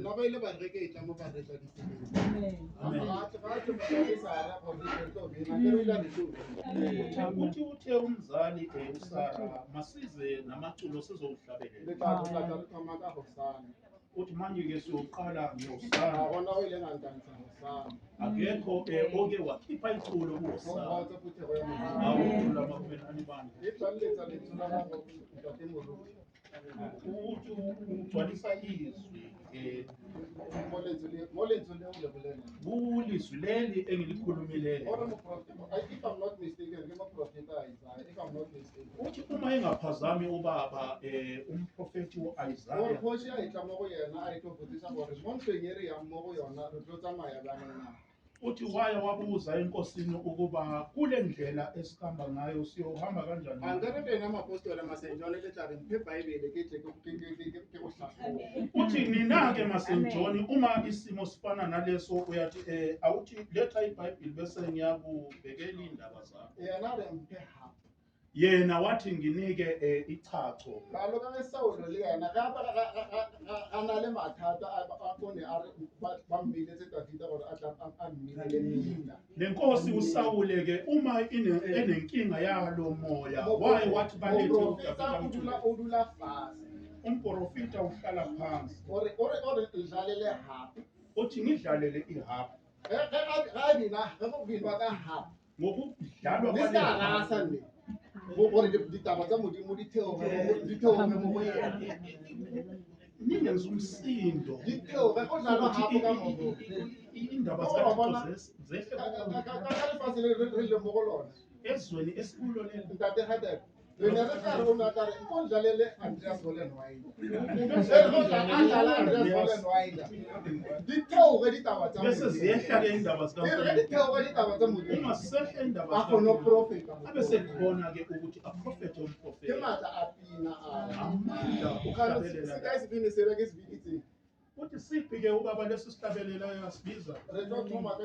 Nna ba ile ba re ke e tla mo ba re tla ditseleng. Amen. Ga tle mosadi Sara gore re tlo bina, ke re ile re tlo bina. Uthi uthe umzali uSara masize namaculo sizowuhlabelela. Le tla tla re thoma ka Hosana. Uthi manje ke siyoqala Ga ngoHosana. gona o ileng a ntantsha Hosana. Akekho oke wakhipha iculo Go kuHosana. kgotsa phuthego ya Modimo. Awucula makhwena bandla. E tlaleletsa lentswe la gago, ntate Moruti. Uthi ugcwalisa izwi Mo lentswe le o le bolelang. Kulizwi leli engilikhulumileyo. Gore moprofeta, if I'm not mistaken, ke moprofeta Isaiah, if I'm not mistaken. Uthi uma engaphazami ubaba umprofeti Gore uIsaiah kgoši a e tla mo go yena a e tlo botsisa gore mo ntweng e re yang mo go yona re tlo tsamaya bjang na. Uthi waya wabuza enkosini ukuba kule ndlela esihamba ngayo siyohamba kanjani. A nkare lena mapostola masenjone le tla re mphe Baebele ke tle ke go hlahlobe. Uthi nina-ke masenjoni uma isimo sifana naleso uyathi awuthi letha iBhayibheli bese ngiyakubhekela iy'ndaba zakho. Yena a re mphe harp. Yena wathi nginike ichacho. Bjalo ka ge Saulo le yena ge a ba ga na le mathata a kone a re ba mbiletse Dafita gore a tla a mminele mmina. Nenkosi uSawule ke uma enenkinga yalo moya waye wathi balethe Moprofeta uDavida o dula umthule. o dula fase. Umprofita uhlala phansi. Ore dlalele harp. Uthi ngidlalele iharp. Ge a bina ge go binwa ka harp. Ngokudlalwa Le kwale sa harp. rasa nne. Gore ditaba tsa Modimo di theoge mo go yena. Ningenza umsindo. Di theoge go dlalwa Ukuthi harp ka mogo. indaba Oh, zikaThixo bona. zehle Ka lefatshe le re leng mo go lona. Ezweni esikulo leli. Ntate Hadebe, re ne re tla re o ne a tla re nko dlalele Andreas Vollenweider. A dlala Andreas Vollenweider. Di theoge ditaba tsa Bese Modimo. ziyehla ke indaba E re ge zikaNkulunkulu. di theoge ditaba tsa Modimo. Uma sehla indaba A kgone go zikaNkulunkulu profeta. abe sekhona ke ukuthi aprofethe Ke umprofeti. maatla a pina a. Amandla Gane okuhlabelela. se kae sebini sela ke se biditseng. Uthi siphi ke ubaba lesi sihlabelelayo asibiza? Re tlo thoma ka